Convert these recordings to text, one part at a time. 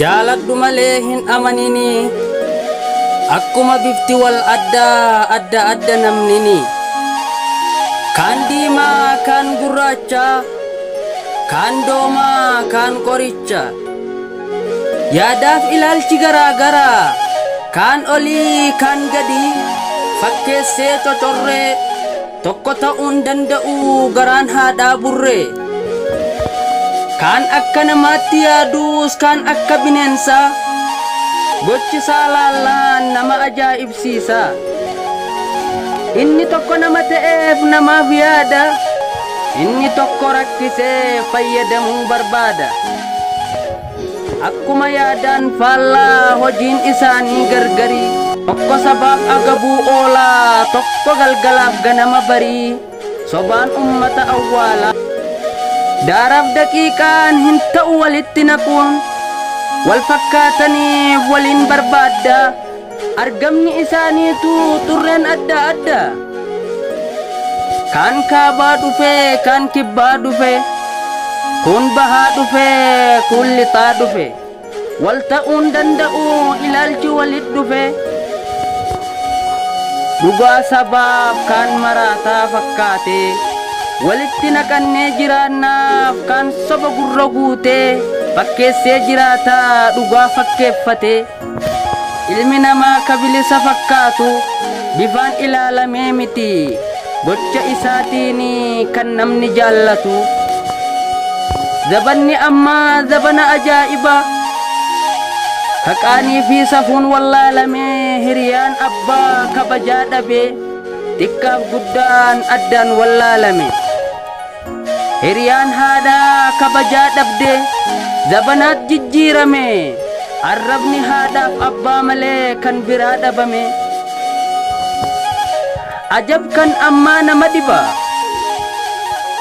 Jaaladhu malee hin amanini. Akkuma bifti wal addaa adda adda namnini. Kaan diimaa kaan gurraacha, kaan doomaa kaan qoricha. Yaadaaf ilaalchi garaa garaa, kaan olii kaan gadii, fakkeessee cocorree, tokko ta'uun danda'u garaan haadhaa burree. Kaan akka namaatti yaaduus kaan akka bineensaa, gochi isaa laallaan nama ajaa'ibsiisa. Inni tokko nama ta'eef namaaf yaada, inni tokko rakkisee fayyadamuu barbaada. Akkuma yaadaan faallaa hojiin isaanii gargari, tokko sabaaf agabuu oolaa, tokko galgalaaf ganama barii, sobaan ummata awwaala. Daaraaf daqiiqaan hin ta'u walitti naquun, wal fakkaataniif waliin barbaadda, argamni isaaniitu xurreen adda adda. Kaan kaabaa dhufe, kaan kibbaa dhufe, kun bahaa dhufe, kun lixaa dhufe. Wal ta'uun danda'u ilaalchi walit dhufe. Dhugaa sabaaf kaan maraataa fakkaate, walitti naqannee jiraannaaf kaan soba gurra guutee, fakkeessee jiraataa dhugaa fakkeeffate. Ilmi namaa ka bilisa fakkaatu bifaan ilaalamee miti, gocha isaatiin kan namni jaallatu. Zabanni ammaa zabana ajaa'ibaa, ka qaanii fi safuun wallaalamee, hiriyaan abbaa kabajaa dhabee, xiqqaaf guddaan addaan wallaalame. Hiriyaan haadhaa kabajaa dhabdee, zabanaat jijjiirame, arrabni haadhaaf abbaa malee kan biraa dhabame. Ajab kan ammaa nama dhiba.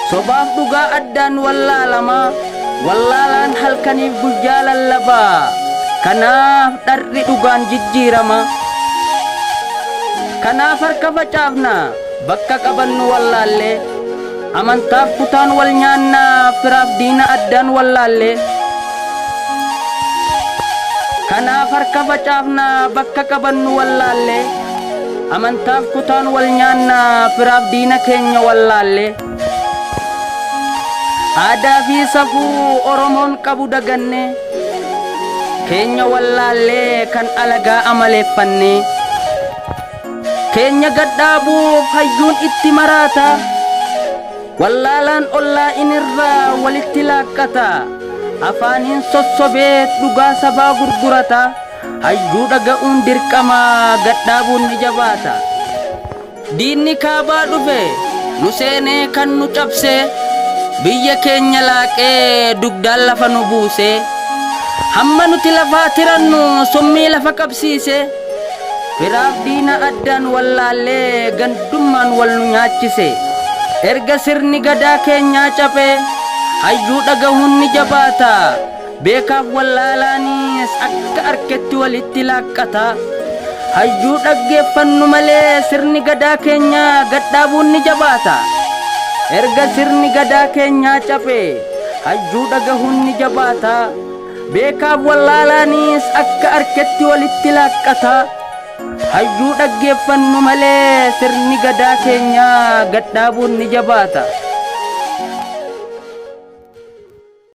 Sobaaf dhugaa addaan wallaalama, wallaalaan halkaniif guyyaa lallabaa, kanaaf dharri dhugaan jijjiirama. Kanaaf harka facaafna bakka qabannu wallaallee, amantaaf kutaan wal nyaannaa, firaaf diina addaan wallaallee. Kanaaf harka facaafna bakka qabannu wallaallee, amantaaf kutaan wal nyaannaa, firaaf diina keenya wallaallee. Aadaa fi safuu Oromoon qabu daganne, keenya wallaallee kan alagaa amaleeffanne. Keenya gadhaabuuf hayyuun itti maraata, wallaalaan ollaa inirraa walitti laaqqata, afaaniin sossobee dhugaa sabaa gurgurata, hayyuu dhaga'uun dirqama gadhaabuun ni jabaata. Diinni kaabaa dhufe nu seenee kan nu cabsee, biyya keenya laaqee dugdaan lafa nu buusee, hamma nuti lafaa tirannu summii lafa qabsiise, firaaf diina addaan wallaallee gandummaan wal nu nyaachise. Erga sirni gadaa keenyaa caphee, hayyuu dhagahuun ni jabaata, beekaaf wallaalaanis akka arketti walitti laaqqata. Hayyuu dhaggeeffannu malee sirni gadaa keenyaa gadhaabuun ni jabaata. Erga sirni gadaa keenyaa caphee, hayyuu dhagahuun ni jabaata, beekaaf wallaalaanis akka arketti walitti laaqqata. Hayyuu dhaggeeffannu malee sirni gadaa keenyaa gadhaabuun ni jabaata.